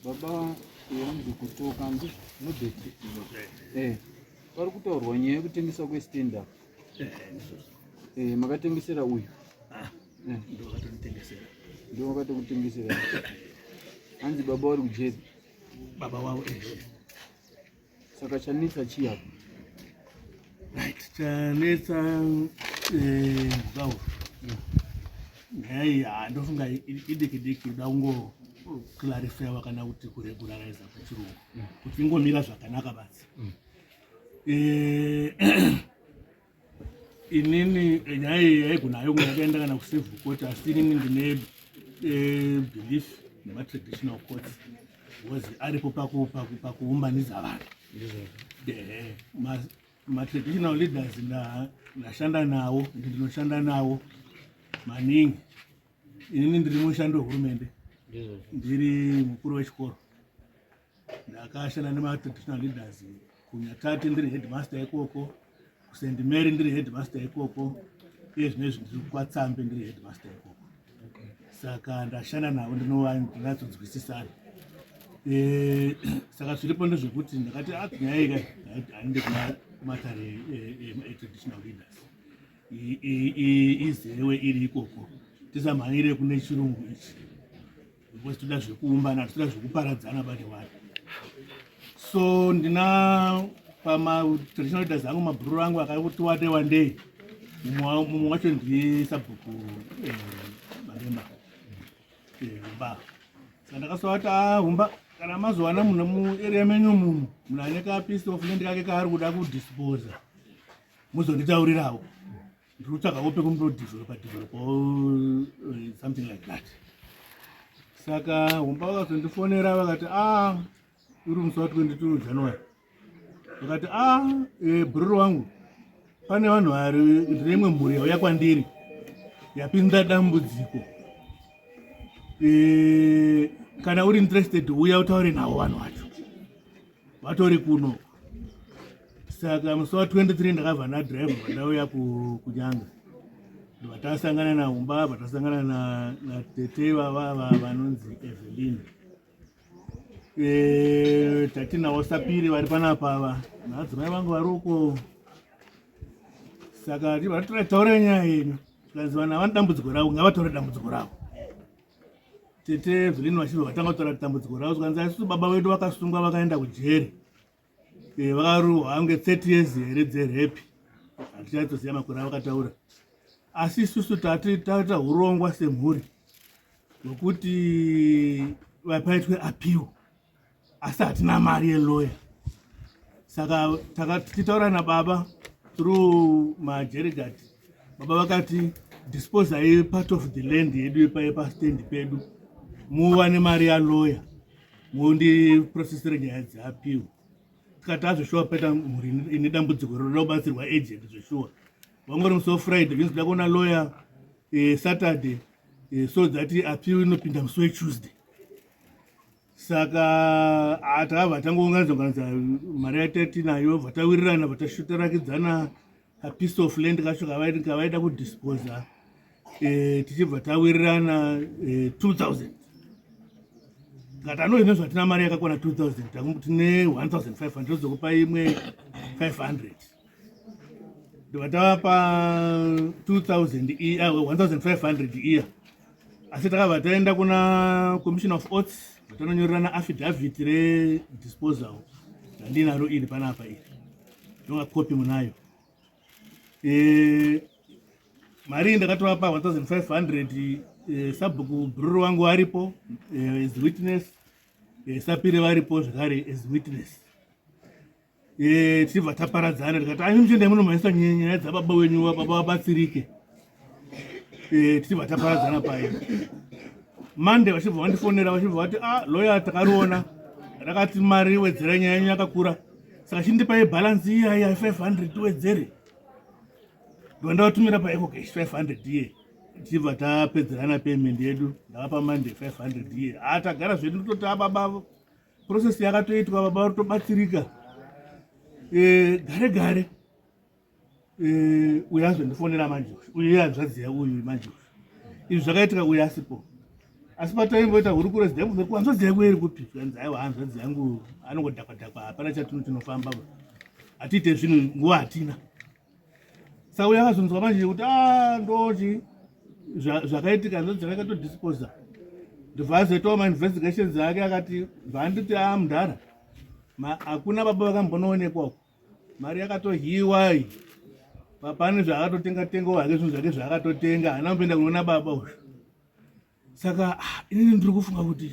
Baba yanzi kutoka ndi Nobert. Eh. Pari kutaurwa nyaya yekutengesa kwestand up. Eh, makatengesera uyu. Ah, eh. Ndo vakatotengesera. Ndo vakatokutengesera. Hanzi baba vari kujeri. Baba wavo eh. Saka chanetsa chii apa? Right, chanetsa eh zvawo. Nyaya iyi ndofunga idiki diki ida kungo clarify kana kuti kuregularize pachirungu. Kuti ingomira zvakanaka basi. Eh inini nyaya iyi yaigona hayo kunge yakaenda kana kucivil court asi inini ndine eh, belief nematraditional courts because aripo pakuumbanidza vanhu matraditional leaders ndashanda nawo ndinoshanda nawo maningi inini ndiri mushandi wehurumende ndiri mukuru wechikoro ndakashanda nematraditional leaders kunyatate ndiri headmaster ikoko kuSt Mary ndiri headmaster ikoko uye zvino izvi ndiri kwatsambe ndiri headmaster ikoko saka ndashanda navo ndinonyatsonzwisisana eh, saka zviripo ndezvekuti ndakati ah, nyaya ika hainde kumatare etraditional leaders izewe iri ikoko tisamhanyire kune chirungu ichi because toda zvekuumbana toda zvekuparadzana bane vanhu so ndina pamatraditional leaders angu mabhururu angu akakuti wande wandei mumwe wacho ndisabhuku eh, maremba eh, humba saka ndakasovati a ah, humba kana mazowana munhu muarea menyu munhu munhu ane kapiece of land kake kaari kuda kudisposa muzonditaurirawo ndiri kutsvagawo pekundodevelopa developawo eh, something like that saka humba vakazondifonera vakati a ah, uri musi wa 22 January vakati a ah, eh, bhururu wangu pane vanhu vari ndine imwe mhuri yauya kwandiri yapinda dambudziko eh, kana uri interested uya utaure navo vanhu vacho vatori kuno saka musi wa 23 ndakabva ndadrive vandauya kunyanga vatasangana nahumba vatasangana natete vavava vanonzi Evelyn e, tatinawo sapiri vari panapa ava naadzimai vangu vari uko saka taura nyaya yenyu tikanzi vanhu havana dambudziko ravo ngavataure dambudziko ravo tete Evelyn vachibva vatanga kutaura dambudziko ravo zvikanzi isusu baba vedu vakasungwa vakaenda kujeri eh, vakarohwa ange 30 years here dzerape hatichaitoziva makore avakataura asi isusu tati taita urongwa semhuri hwekuti vapaitwe appeal asi hatina mari yeloya saka tichitaura nababa through majerigati baba vakati disposai part of the land yedu yepastand pedu muwane mari yaloya mundiprocesere nyaya dzeappeal tikati azveshuwa paita mhuri ine dambudziko rinoda kubatsirwa agent zveshuwa vangori musi weFriday vinzi da kuona lawyer eh, Saturday eh, so that appeal inopinda musi weTuesday saka ah, takabva tangounganidza unganidza mari yatatinayo bva tawirirana bva tashutaratidzana kapiece of land kacho kavaida kudisposa eh, tichibva tawirirana 2000 tikati ano ine zvatina mari yakakwana 2000 tine 1500 tozokupa imwe 500 ndobva tavapa 2000 iya 1500 iya asi takabva taenda kuna Commissioner of Oaths vatanonyorerana affidavit redisposal randinaro iri panapa iri ndonga kopi munayo e, mari iyi ndakatovapa 1500 e, sabhuku bhururu wangu aripo e, as witness e, sapire varipo zvekare as witness e, tichibva taparadzana tikati ai muchiendai munomhanyisa nyaya dzababa wenyu baba vabatsirike e, tichibva taparadzana paye Monday vachibva vandifonera vachibva vati ah loya takariona rakati mari wedzera nyaya yenyu yakakura saka chindipai balance iya iya 500 tiwedzere ndobva ndavatumira paEcoCash 500 iye tichibva tapedzerana payment yedu ndavapa Monday 500 iye ha tagara zvedu tototi ababa process yakatoitwa baba vari tobatsirika e, gare gare e, uyu azondifonera manje uyu hanzvadzi uyu manje izvi zvakaitika uyu asipo Asi pataimboita hurukuro dzidaibvunza kuti hanzvadzi yako iri kupi, zvikanzi aiwa hanzvadzi yangu anongodhakwadhakwa, hapana chatino tinofamba, hatiite zvinhu, nguva hatina. Saka uyo akazonzwa manje kuti a ah, ndochi zvakaitika, hanzvadzi yake akatodisposa, ndobva azoitawo mainvestigations ake, akati bva anditi a ah, mudhara, hakuna baba vakambonoonekwa uko, mari yakatohiwa iyi, pane zvaakatotenga tengawo hake, zvinhu zvake zvaakatotenga, haana kumboenda kunoona baba uyu. Saka ah, inini ndiri kufunga kuti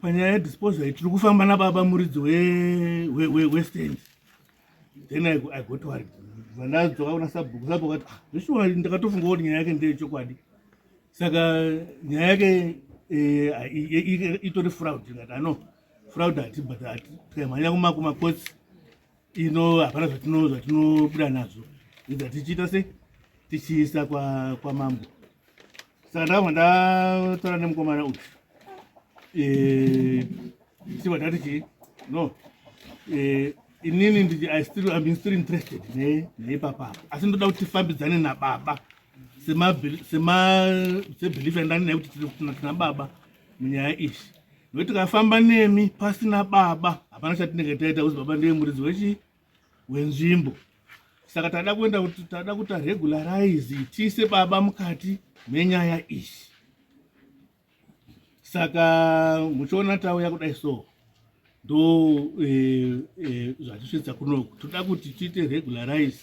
panyaya yedisposal tiri kufamba nababa muridzi westand. Then I got worried, vandadzoka kuna sabhuku, sabhuku ati ah, zveshuwa ndakatofunga kuti nyaya yake ndeyechokwadi, saka nyaya yake eh, itori fraud. Ngati ano fraud hati, but tikamhanya kumakotsi ino hapana zvatinobuda nazvo, idza tichiita sei, tichiisa kwamambo. Saka ndakabva ndataura nemukomana uyu, eh, tichibva tati chii, no, eh, inini nditi I'm still interested neipapa, asi ndoda kuti tifambidzane nababa sebelief yandani naye kuti tina baba munyaya iyi, nokuti tikafamba nemi pasina baba hapana chatinenge taita, kuzi baba ndiye muridzi wechi wenzvimbo. Saka tada kuenda kuti tada kuti regularize, tiise baba mukati menyaya iyi. Saka muchiona tauya kudai, so ndo eh, eh, zvatisvitsa kunoku. Toda kuti tiite regularize,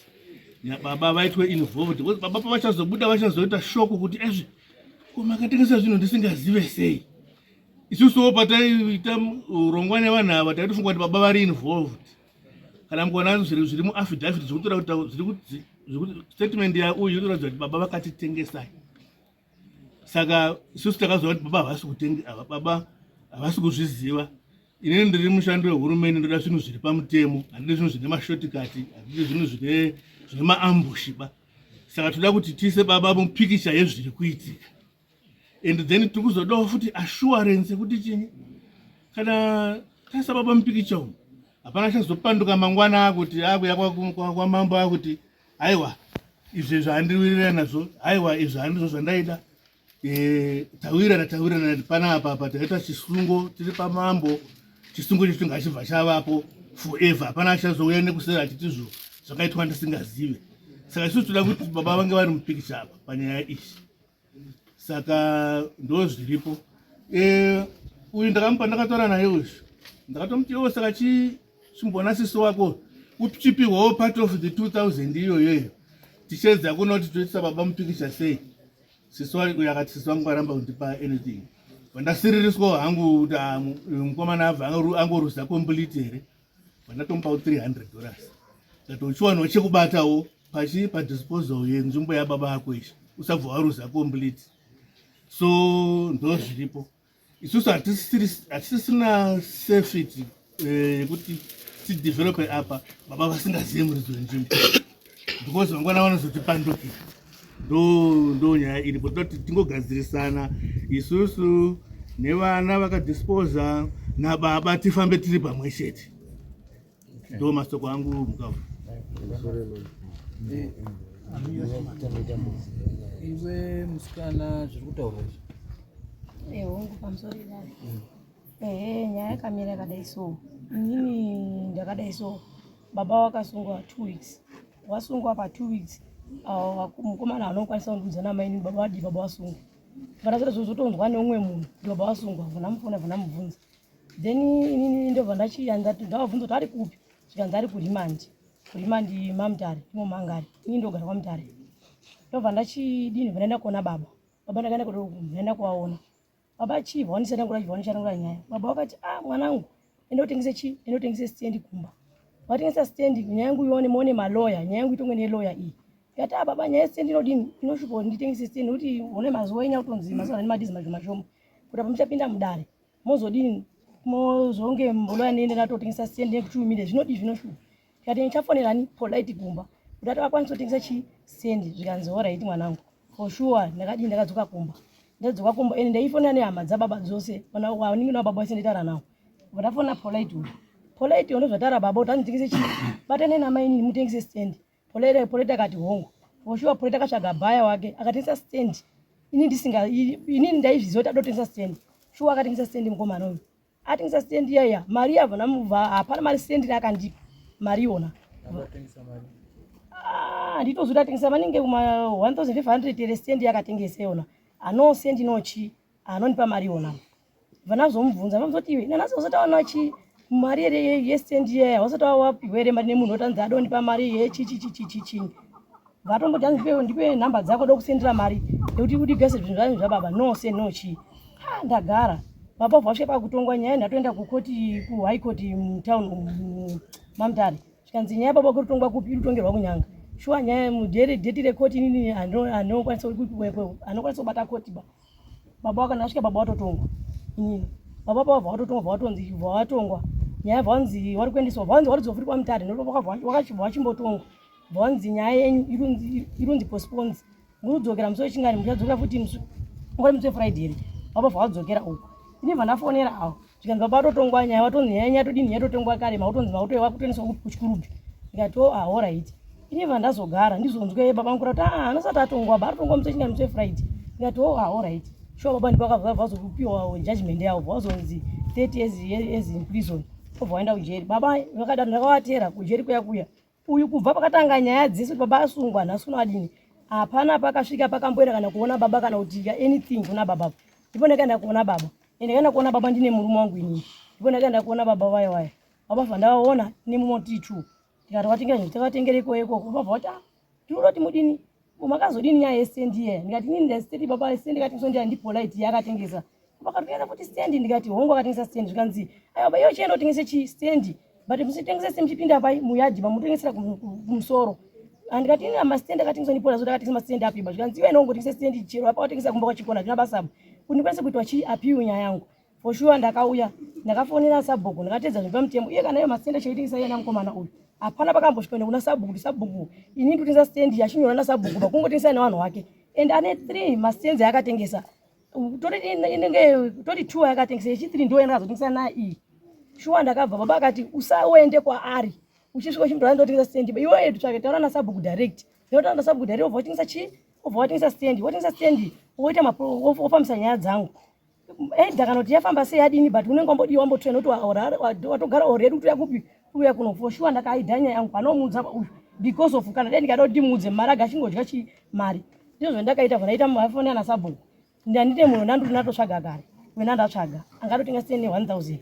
baba vaitwe involved, because baba pavachazobuda vachazoita shock kuti ezvi, ko makatengesa zvinhu ndisingazive sei? Isusuwo pataiita urongwa nevanhu ava taitofunga kuti baba vari involved. Kana mukuona zviri muaffidavit zvikutora kuti statement yauyu inoratidza kuti baba vakatitengesai. Saka isusu takaziva kuti baba havasi kutenga, baba havasi kuzviziva. Inini ndiri mushandi wehurumende, ndoda zvinhu zviri pamutemo, handidi zvinhu zvine mashortcut, handidi zvinhu zvine maambush ba. Saka toda kuti tiise baba mupikicha yezviri kuitika, and then tiri kuzodawo futi assurance yekuti chinyi, kana taisa baba mupikicha umu, hapana chazopanduka mangwana akuti akuya kwamambo akuti aiwa, izvi zvaandiwirira nazvo, aiwa, izvi handizvo zvandaida. Eh, tawirana tawirana panapa apa, taita chisungo tiri pamambo, chisungo icho chingachibva chavapo forever, hapana achazouya nekusera achitizvo zvakaitwa ndisingazive. Saka isusu toda kuti baba vange vari mupikicha apa panyaya iyi. Saka ndo zviripo. Eh, uyu ndakamupa, ndakataura naye uyu, ndakatomuti iwo saka chimbona sisi wako uchipiwawo part of the 2000 iyoyoyo, tichiedza kuona kuti toitisa baba mupikicha sei. Sisi uyu akati sisi vangu varamba kundipa anything. Vandasiririswawo hangu kuti ah, mukomana abva angoruza complete here. Vandatomupawo $300, ndati uchiwanawo chekubatawo pachi padisposal yenzvimbo yababa ako izvi, usabva waruza complete. So ndo zviripo. Isusu hatisisina safety eh, yekuti tidevelope apa baba vasingazive muridzi wenzvimbo, because mangwana vanozotipandukira. Ndo nyaya iripo. Toti tingogadzirisana isusu nevana vakadisposa nababa, tifambe tiri pamwe chete. Ndo masoko angu mukavu. Eh, iwe musikana, zviri kutaurwa izvi? Eh, hongu, pamusoro idare. Ehe, nyaya yakamira yakadai so, inini ndakadai so, baba wakasungwa 2 weeks, wasungwa pa 2 weeks, mukomana anokwanisa kundiudza namaini, baba wadii, baba wasungwa. Vanasati zotonzwa neumwe munhu kuti baba wasungwa, vana mubvunza, then inini ndobva ndachiya, ndavabvunza kuti ari kupi, zvikanzi ari kuremand, kuremand maMutare imo mangari, ini ndogara kwaMutare. Ndobva ndachidini, bva ndaenda kuona baba. Baba ndakaenda ndaenda kuvaona baba, chibva wandisatangura, chibva wandichatangura nyaya. Baba vakati, "Ah, mwanangu, enda utengese chi, enda utengese stendi kumba. Watengesa stendi, nyaya yangu ione, muone maloya, nyaya yangu itongwe neloya iyi." Ndikati, "Ah baba, nyaya yestendi inodini, inoshupa kuti nditengese stendi, nekuti one mazuva enyu akutonzi mazuva nemadizi mazho mashoma, kuti apa muchapinda mudare mozodini, mozonge loya nende ndatotengesa stendi nekuchiumire, zvinodii, zvinoshupa." Ndikati, "Ndichafonerani Polite kumba kuti ati akwanise kutengesa chi stendi." Zvikanzi, "Alright mwanangu." For sure ndakadii, ndakadzoka kumba, ndadzoka kumba ende ndaifonera nehama dzababa dzose, vaningi nababa vese ndaitaura navo. Ndafona Polite uyu, Polite uyu ndozvataura baba kuti anditengese chi, batane namainini mutengese stand. Polite akati hongu. For sure Polite akatsvaga buyer wake, akatengesa stand. Ini ndisinga ini ndaizviziva kuti adotengesa stand. Shuwa akatengesa stand mukomana uyu. Atengesa stand iya mari yabva namubva hapana mari stand raakandipa mari yona. Akatengesa mari. Ah, nditozuti atengesa manenge kuma 1500 here stand yakatengesa yona. Ano stand nochi anonipa mari yona. Vanazomubvunza vanozoti iwe nanhasi usati waona chi mari here yestand iya wasati wapiwa here mari nemunhu otanzi adondipa mari yechichichichichi vatomboti hanzi ndipe ndipe nhamba dzako dokusendera mari nekuti udigase zvinhu zvanyu zvababa no se no chii ha ndagara baba vasvika pakutongwa nyaya ndatoenda kukoti kuhigh court mutown mamutare zvikanzi nyaya baba kuri kupi iri kutongerwa kunyanga shuwa nyaya mudhere dheti rekoti inini anokwanisa kubata koti ba baba wakana asvika baba watotongwa inini baba baba vatotongwa vatonzi vatongwa nyaya vanzi vari kuendeswa vanzi vari kuzofuti kwamutare nokubva vachimbotongwa vanzi nyaya yenyu irunzi postpones murudzokera musi wechingani muchadzokera futi musi ungori musi wefriday here baba vadzokera uko ini vandafonera avo zvikanzi baba vatotongwa nyaya vatonzi nyaya yatodini yatotongwa kare makutonzi makutoewa kutoendeswa kuchikurubhi ndikati o ah alright ini vandazogara ndizonzwe baba vangu kuti ah anosati atongwa ba atongwa musi wechingani musi wefriday ndikati o ah alright sure baba ndipo vakabva vazopiwa judgment yavo vazonzi 30 years, years in prison obva vaenda kujeri baba vakadaro ndakavatera kujeri kuya kuya uyu kubva pakatanga nyaya dzese kuti baba asungwa nhasi uno adini hapana pakasvika pakamboenda kana kuona baba kana kuti anything kuna baba ndipo ndakaenda kuona baba ende ndakaenda kuona baba ndine murume wangu inini ndipo ndakaenda kuona baba vaya vaya baba bva ndavaona nemumoti two ndikati watenga zvinhu takatengereko ikoko baba vati ah ndinoda kuti mudini makazodini nyaya yestendi iye ndikati inini ndasitendi baba stendi ikatengesa ndiya ndipolite yakatengesa vakatengesa futi stendi ndikati hongu akatengesa stendi zvikanzi aiwa ba iyo chienda utengese chi stendi but musitengese se muchipinda pai muyadhi mamutengesera kumusoro andikati ini mastendi akatengeswa ndipolite zoti akatengesa mastendi api ba zvikanzi iwe nongotengesa stendi chero apa watengesa kumba kwachikona zvina basa kuti ndikwanise kuitwa chi apiwe nyaya yangu For sure ndakauya ndakafonera sabhuku ndakatedza zvinhu pamutemo iye kana iyo mastendi achaitengesa iye namukomana uyu hapana pakambosvika nekuna sabhuku kuti sabhuku ini ndikutengesa stendi yachinyora nasabhuku bakungotengesa nevanhu wake and ane three mastenzi aakatengesa tori inenge tori two ayakatengesa yechi three ndiyo yandakazotengesa nayo iyi shuwa ndakabva baba akati usaende kwaari uchisvika uchimutora ndotengesa stendi iwe tsvake taura nasabhuku direct ndotaura nasabhuku direct wobva watengesa chii wobva watengesa stendi watengesa stendi woita wofambisa nyaya dzangu either kana kuti yafamba sei yadini but unenge wambodii wambotrain kuti watogara already kuti yakupi uya kuno for sure ndakaida nyaya yangu anomuudza uyu because of kana dai ndikada kuti ndimuudze mari aga achingodya chi mari ndizvo zvandakaita vanaita mafoni ana sabhuku ndandite munhu ndandiri natotsvaga kare wena ndatsvaga angatotenga sene 1000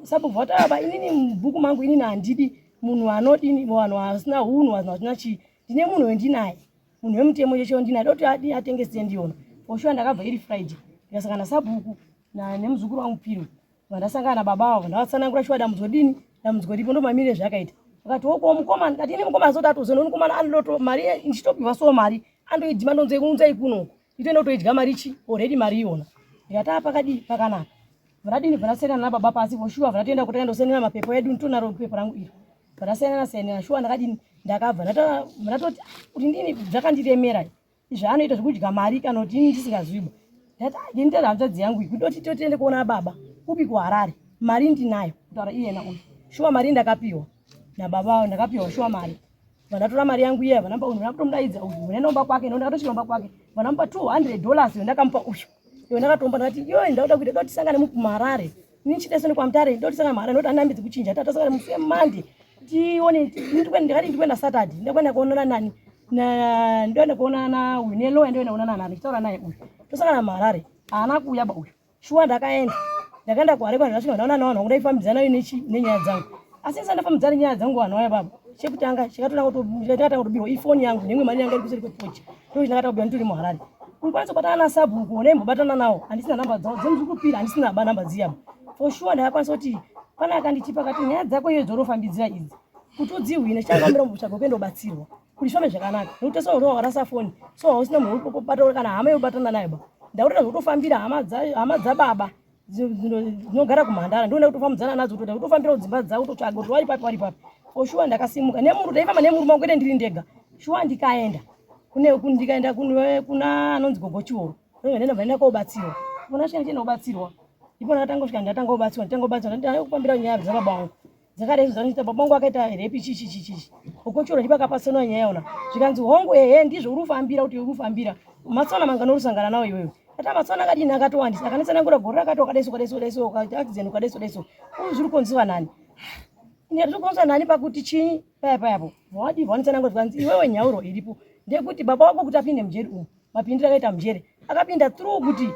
sabhuku vati aba inini mubhuku mangu inini handidi munhu anodini vanhu vasina hunhu vanhu vasina chii ndine munhu wendinaye munhu wemutemo cheshe ndina doti adi atenge stand yona for sure ndakabva iri friday ndikasangana sabhuku na nemuzukuru wangu piro vandasangana na baba avo ndavatsanangura shuwa dambudziko dini dambudziko ripo ndomamire zvakaita vakati woko mukoma ndikati ini mukoma azoti atozona mukomana anodoto mari ndichitopiwa so mari andoidhima ndonze unzai kuno itoenda kutoidya mari chi already mari iyona ndikati apa pakadii pakanaka Vradini varasenana nababa pasi for sure vratoenda kutanga ndosenera mapepo edu nditonaro pepo rangu iro varasenana senera shuwa ndakadini ndakabva ndatoti kuti ndini zvakandiremera izvi anoita zvekudya mari kana kuti ini ndisingaziviba ndati ah, ndini tera hanzvadzi yangu iyi kudoti totiende kuona baba kupi kuharare mari ndinayo kutaura iyena uyu shuwa mari ndakapiwa nababa ndakapiwa shuwa mari vandatora mari yangu iya vanamba uyu ndakutomudaidza uyu unaenda kwake ndo ndakatosvika kwake vanamupa 200 dollars iyo ndakamupa uyu iyo ndakatomba ndakati iyo ndakuda kuita ndoti sangane muharare ini chidesoni kwamutare ndoti sangane muharare ndoti andambidzi kuchinja tatasangane musi wemande tione ndakati ndikuenda saturday ndakuenda kuonana nani ndoenda kuonana uyu neloya ndoenda kuonana nani ndichitaura naye uyu tosangana muharare haana kuuya ba uyu shuwa ndakaenda ndakaenda kuharare kwanhu ndasvika ndaona navanhu vangu ndaifambidzana nayo nenyaya dzangu asi ndisati ndafambidzana nenyaya dzangu vanhu vaya baba chekutanga chikatanga kutobirwa ifoni yangu neimwe mari yanga iri kuseri kwepochi ndo chinakatanga kubirwa nditori muharare ukwanisa kubatana nasabhuku ndaimbobatana nawo handisina namba dzavo dzemuzvikupira handisina ba namba dziyabo for sure ndakakwanisa kuti pane akandichipa akati nyaya dzako iyo dzorofambidzira idzi kuti udzihwine chitanga mutsvago kuenda ubatsirwa kuti zvifambe zvakanaka nekuti tese unenge wakarasa foni so hausina munhu wekubata kana hama yekubatana nayo ba ndakutoita zvekutofambira hama dzababa dzinogara kumhandara ndoenda kutofambidzana nadzo kutoita kutofambira kudzimba dzavo kutotsvaga kuti wari papi wari papi for sure ndakasimuka nemuru ndaifamba nemurume wangu kwete ndiri ndega shuwa ndikaenda kune ndikaenda kuna anonzi gogo chioro ndoenda ndaenda kobatsirwa kuna svika ndichienda kobatsirwa ndipo ndakatanga kusvika ndatanga kubatsirwa nditanga kubatsirwa nditanga kufambira nyaya dzababa vangu dzakadai zvanoita baba vangu akaita repi chichi chichi chichi ukochora ndipo akapasanwa nyaya yona zvikanzi hongu ehe ndizvo uri kufambira kuti uri kufambira Matsaona mangani uri kusangana nawo iwewe? Ati matsaona akadini akatowandisa. Akanditsanangura gore rakati wakadaiso wakadaiso wakadaiso accident wakadaiso wakadaiso. Uyu zviri kukonzerwa nani? Ini zviri kukonzerwa nani pakuti chii paya payapo. Wadii vanitsanangura zvikanzi iwewe nyauro iripo ndeyekuti baba wako kuti apinde mujeri umu mapindiro akaita mujeri akapinda through kuti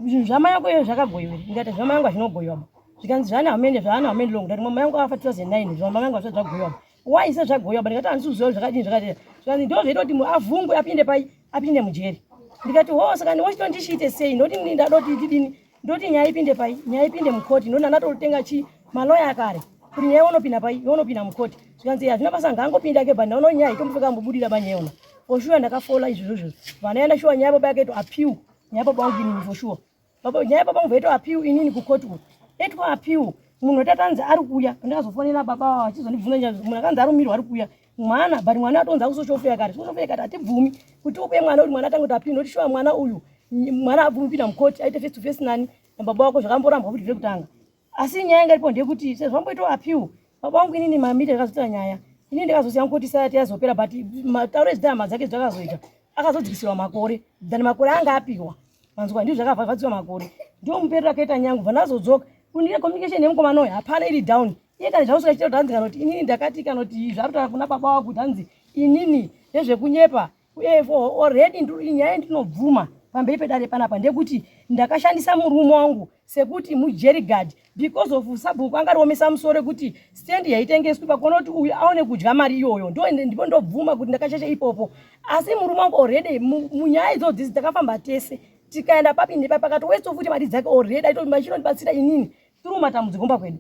zvinhu zvamai yako iyo zvakagoyiwa here ndikati zvamai yangu hazvinogoyiwa ba zvikanzi zvana hamene zvaana hamene long ndati mama yangu afa 2009 zvamai yangu hazvisati zvagoyiwa ba why isati zvagoyiwa ba ndikati handisi kuziva zvakadini zvakadini zvikanzi ndo zvoita kuti avhungwe apinde pai apinde mujeri ndikati ho saka ndiwochitondishiite sei ndoti ndadoti tidini ndoti nyaya ipinde pai nyaya ipinde mukoti ndoti ndatotenga chi maloya akare kuti nyaya unopinda pai unopinda mukoti zvikanzi hazvina basa ngaangopinda ke but ndaona nyaya itombofe kambobudira banyaya yona for sure ndakafola izvozvo vanoenda shuwa nyaya baba yake to appeal nyaya baba wangu inini for sure baba nyaya baba wangu vaito appeal inini kukoti uku etwa appeal munhu watatanzi ari kuuya ndakazofonera baba vavo achizondibvunza munhu akanzi arumirwa ari kuuya mwana but mwana atonzi akusocial kare social kare hatibvumi kuti upe mwana kuti mwana atange kuti appeal nokuti shuwa mwana uyu mwana abvumi kupinda mukoti aite face to face nani nababa wako zvakamborambwa kuti zvekutanga asi nyaya yanga iripo ndeyekuti sezvo vamboitawo appeal baba vangu inini mamita ndakazoita nyaya inini ndakazosiya mukoti sayati yazopera but matauro ezita hama dzake zvakazoita akazodzikisirwa makore than makore anga apiwa manzwa ndizvo zvakavhavhadziwa makore ndiwo muperero akaita nyangu bva ndazodzoka kundine communication yemukomana uyu hapana iri down iye kana zvausika chita kuti hanzi kana kuti inini ndakati kana kuti zvari kutaura kuna baba wako kuti hanzi inini ndezvekunyepa uye for already nyaya ndinobvuma pamberi pedare panapa ndekuti ndakashandisa murume wangu sekuti mujerigard because of sabhuku angariomesa musoro kuti stand yaitengeswi pakuona kuti uyu aone kudya mari iyoyo ndo ndipo ndobvuma kuti ndakashasha ipopo asi murume wangu already munyaya idzodzi takafamba tese tikaenda papi nepapi akatowetso futi mari dzake already aitoachinondibatsira inini through matambudziko kumba kwedu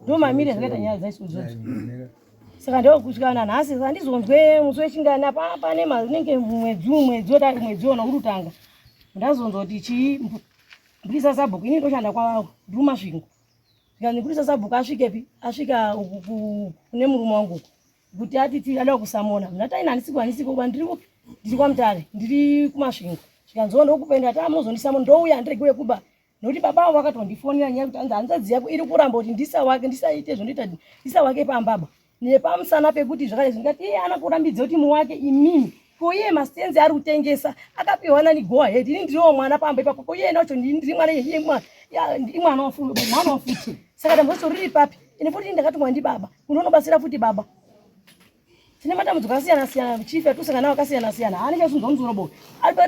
ndomamire zvakaita nyaya dzaisu idzodzo saka ndokusvika nanhasi saka ndizonzwe musi wechingani apa pane unenge mwedzi mwedzi wotari mwedzi wona uri kutanga ndazonzwa kuti chii mupurisa sabhuku ini ndoshanda kwavo ndiri kumasvingo zvikanzi mupurisa sabhuku asvikepi asvika uku kune murume wangu uku kuti ati ada kusamona ndati aina handisiko handisiko kuba ndiri kupi ndiri kwamutare ndiri kumasvingo zvikanzi ndokupa ndati amunozondisamona ndouya handiregi kuba nokuti baba avo vakatondifonera nyaya yekuti hanzi hanzvadzi yako iri kuramba kuti ndisawake ndisaite zvondoita ndisawake pambaba nepamusana pekuti zvakadai zvingati iye ana kurambidza kuti muwake imimi ko iye masenzi ari kutengesa akapiwa nani go ahead ini ndiriwo mwana pamba ipapo ko iye nacho ndiri mwana iye mwana mwana wafuti saka dambudziko riri papi ine futi ndakatumwa ndibaba unonobatsira futi baba tine matambudziko akasiyana siyana chief atusangana nawo akasiyana siyana haane chasunzwa musoro bo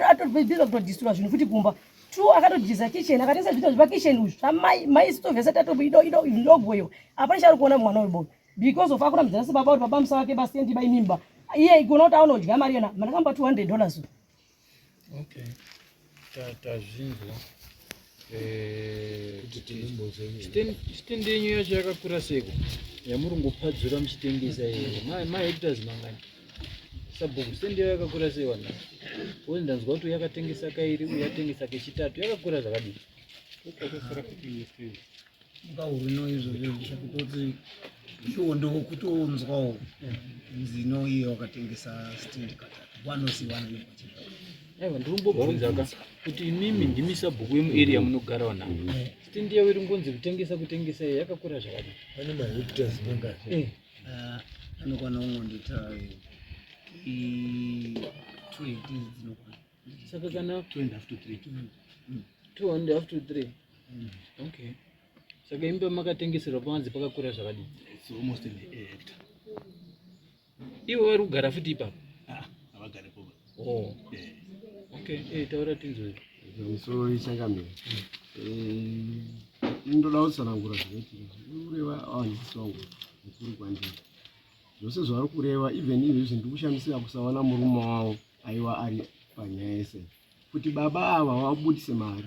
atobhiza kutodistura zvinhu futi kumba two akatodhiza kitchen akatengesa zvinhu zvepa kitchen uzvi zvamai mai sitovhesa tatoido ido idogoyo apana chaari kuona mwana uyu bo because of akurambidzana sebaba kuti baba musavake basendi baimimba iye igona kuti aunodya mari yona mandakamba 200 dollars Okay. Tazvinzwa. Eh, stand yenyu yacho yakakura seko yamuri ngopadzura muchitengesa iyo mahectares mangani sabhuku stand yayo yakakura sei wana uye ndanzwa kuti yakatengesa kairi uye yatengesa kechitatu yakakura zvakadii Mukahurino izvozvo zvekutoti iwo ndokutonzwawo kunzi no iye wakatengesa stand katatu wanosiwana iwo pachizvao aiwa ndirimbobvunza ka kuti imimi ndimi sabhuku yemuarea munogara wana stand yavo iri ngonzi kutengesa kutengesa iyo yakakura zvakadii pane mahectares mangani Eh, Ah, anokwana ungondiita two hectares dzinokwana saka kana 2.5 to 3 2.5 to 3 okay saka imba makatengeserwa pavanzi pakakura zvakadii It's almost an hectare. Ivo vari kugara futi ipapo? Ah, havagare po. Oh. Eh. Okay, eh taura tinzwe. Pamusoro ichangamire. Eh, ndoda kutsanangura zvinoitika. Kureva handisi wangu mukuru kwandiri. Zvose zvavari kureva even izvezvi ndiri kushamisika kusawana murume wavo aiwa ari panyaya yese. Kuti baba ava vabudise mari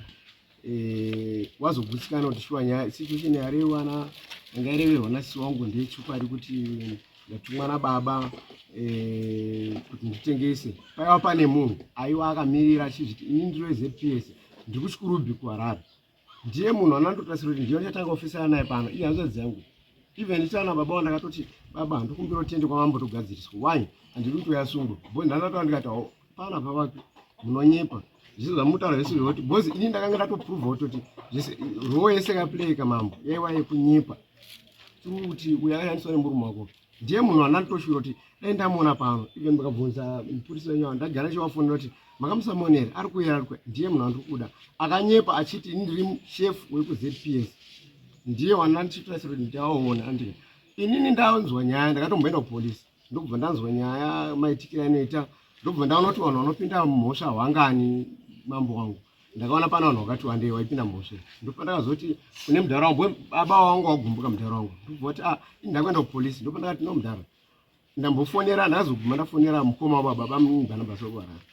eh, wazogutsikana kuti shuwa nyaya situation yarewana yanga yareverwa nasisi wangu ndeyechokwadi kuti ndatumwa nababa eh, kuti nditengese paiva pane munhu aiwa akamirira achizviti ini ndiro ZPS ndiri kuchikurubhi kuHarare ndiye munhu anandotasira kuti ndiye ndichatanga ofisana naye pano iye hanzvadzi yangu even ndichana baba wandakatoti baba ndikumbira kuti tiende kwamambo togadziriswa why handidi kuti uyasungwe bo ndandataura ndikati pana pavapi munonyepa zvese zvamutaura zvese zvekuti bcause ini ndakanga ndatoprova kutoti zvese roo yese kaplayeka mambo yaiwa yekunyepa kuti uyo akashandiswa nemurume wako ndiye munhu andanditoshuvira kuti dai ndamuona pano even mukabvunza mupurisa wenyu ndagara ndichivafonera kuti Makamusamonera ari kuuya ari kuuya ndiye munhu wandiri kuda. Akanyepa achiti ini ndiri chef wekuZPS. Ndiye wandandichitora kuti ndichawaona andika. Inini ndanzwa nyaya ndakatomboenda kupolisi. Ndokubva ndanzwa nyaya maitikira inoita ndokubva ndaona kuti vanhu vanopinda mhosva hwangani mambo wangu. Ndakaona pana vanhu vakati wandei waipinda mhosva. Ndopandakazoti kune mudhara wangu baba wangu wagumbuka mudhara wangu. Ndokubva kuti ah ini ndakuenda kupolisi. Ndopandakati no mudhara. Ndambofonera ndakazoguma ndafonera mukoma wababa bamubhanabhasi wekuharare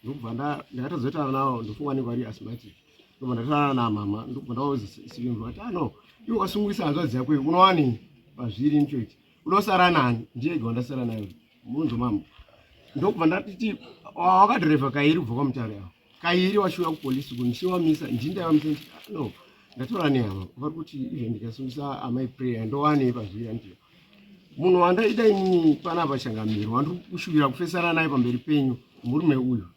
ndokubva ndakatozotaura navo ndofunga vanenge vari asthmatic ndobva ndataura namama ndokubva ndavaudza sivimbo vati ano ah, iwe wasungisa hanzvadzi yako iyi unowanei pazviri nichoiti unosara nani ndiye ega wandasara nayo munzo mama ndokubva ndatiti wakadhirevha kairi kubva kwamutare avo kairi wachiuya kupolisi kundichiwamisa ndini ndaivamisa nditi ah, no ndatora nehama vari kuti even ndikasungisa amai prayer ndowanei pazviri andii munhu wandaida inini panapa changamiro wandiri kushuvira kufesana naye pamberi penyu murume uyu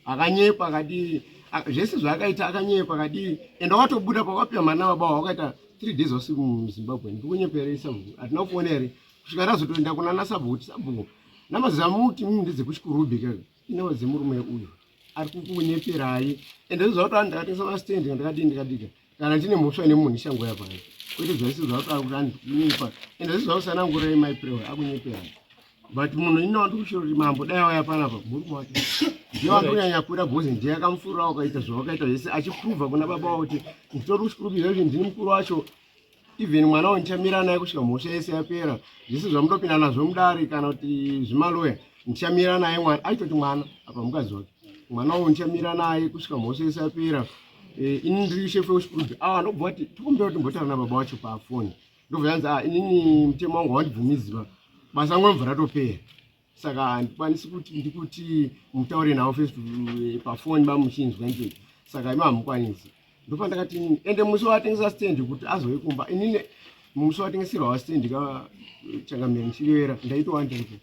akanyepa akadii zvese zvaakaita akanyepa akadii ende wakatobuda pakapiwa mari nababa wakaita three days wasi muzimbabwe ndikunyepera sabhuku hatina kuona here kusvika tazotoenda kuna nasabhuku kuti sabhuku namazamuti mimi ndedzekuchikurubhi ka inava dzemurume uyu ari kukunyeperai ende zvakuti ndakatengesa mastendi ndakadii ndikadika kana ndine mhosva nemunhu ichangoya pano kwete zvaisi zvakuti kuti andikunyepa ende zvisi zvakusanangurai mai prewa akunyeperai but munhu ino wandikushira kuti mambo dai waya panapa murume wake ndiye wandikunyanya kuda bhozi ndiye akamufurira wakaita zvawakaita zvese achipruvha kuna baba wavo kuti nditori kuchikurubira izvi ndini mukuru wacho even mwana uyu ndichamira naye kusvika mhosva yese yapera zvese zvamutopinda nazvo mudare kana kuti zvimaloya ndichamira naye mwana aitoti mwana apa mukadzi wake mwana uyu ndichamira naye kusvika mhosva yese yapera eh, ini ndiri shefu wechikurubi awa ndobva vati tikumbira kuti mbotaura nababa wacho pafoni ndobva yanzi ah inini mutemo wangu hawandibvumidziba basa rangu robva ratopera saka handikwanisi kuti ndikuti mutaure navo face eh, pafoni bamuchinzwa ndii saka imi hamukwanisi ndopandakati inini ende musi watengesa stand kuti azouye kumba inini musi watengeserwa wastand ka changamire ndichirevera ndaitova ndiripo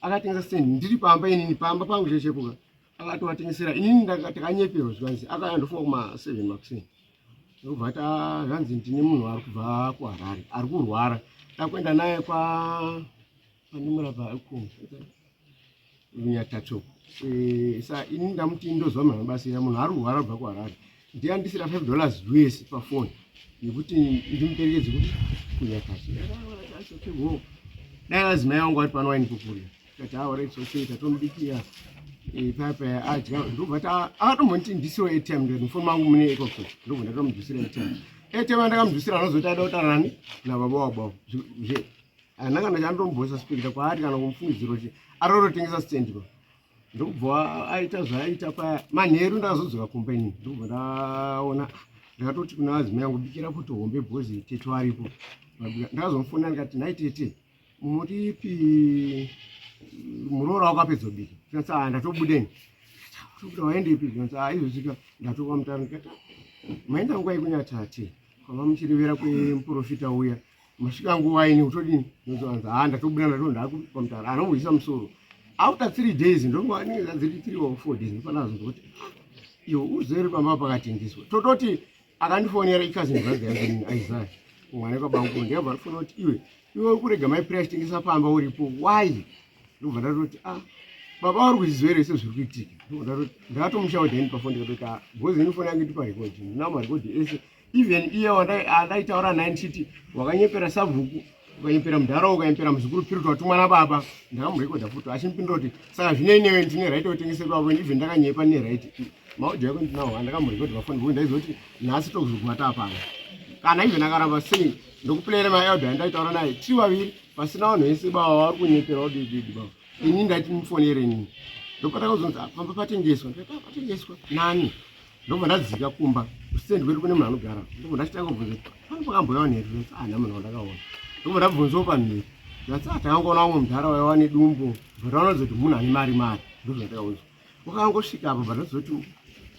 akatengesa stand ndiri pamba inini pamba pangu chechepuka akatovatengesera inini ndakanyeperwa zvikanzi akaya ndofunga kuma seven makuseni ndobva ta zvanzi ndine munhu ari kubva kuharare ari kurwara takuenda naye kwa pandimurapa kunyatatsoko eh, sa ini ndamuti ndoziva munhu anobatsira munhu ari kurwara kubva kuharare ndiye andisira 5 dollars us pafoni yekuti ndimuperekedze kuti kunyatatsoko dai vazimai vangu vari pano wainipupurira Tati aore tsotsi tatomubikira eh, paya paya adya ndobva ta akatombonditi ndisiwo ATM ndikati mufoni mangu mune ecocash ndobva ndatomudusira ATM. ATM yandakamudusira anozoti ada kutaura nani nababa wababa zve haana kana chaandombosuspecta kwaari kana kumufungidzira kuti arorotengesa stand pa ndokubva aita zvaaita paya manheru ndakazodzoka kumba inini ndokubva ndaona ndakatoti kuna vadzimai yangu bikira poto hombe bhozi tete aripo ndakazomufonera ndikati nhai tete muripi muroora wakapedza kubika zvinonzi ah ndatobudeni tobuda waendepi zvinonzi ah izvozvika ndatokwa mutaro ndikati maenda nguva yekunyatati kwava muchirevera kwemuprofita uya masvika nguva ini kutodini zvinonzi ah ndatobuda ndato ndakupamutaro mutaro anomboisa musoro after three days ndonguva inenge dziri three or four days ndofana zoti ah, iwe uzere pamba pakatengeswa tototi akandifonera icousin brother yangu inini Isaiah mwana kwabangu ndikabva ndifonera kuti iwe iwe uri kurega mai prayer chitengesa pamba uripo why ndobva ndatoti ah baba vari kuzviziva here sezviri kuitika ndobva ndatoti ndakatomushaudha ini pafoni ndikatoti ah because ini foni yangu ndipa record ndinawo marecord ese even iye wandaitaura naye ndichiti wakanyepera sabhuku ukanyepera mudhara ukanyepera muzukuru piri kuti watumwa nababa ndakamurekodha futi achimupindura kuti saka zvinei newe ndine right yekutengeserwa avo even ndakanyepa ndine right maaudio yako ndinawo andakamurekodha pafoni because ndaiziva kuti nhasi tokuzoguma taapano kana even akaramba sei ndokuplayera maaudio andaitaura naye tiri vaviri pasina vanhu vese baba vari kunyepera udididi baba ini ndaiti mufonere inini ndopatakazonzi ah, pamba patengeswa ndikati ah, patengeswa nani ndobva ndadzika kumba kusitendi kwedu kune munhu anogara ndobva ndachitanga kubvunza kuti pano pakambouya vanhu here ndikati ah nhama ndakaona ndobva ndabvunzawo pamhiri ndikati ah takangoona vamwe mudhara waiva nedumbu bva taona kuti munhu ane mari mari ndozvatakaudzwa wakangosvika apa bva ndazoti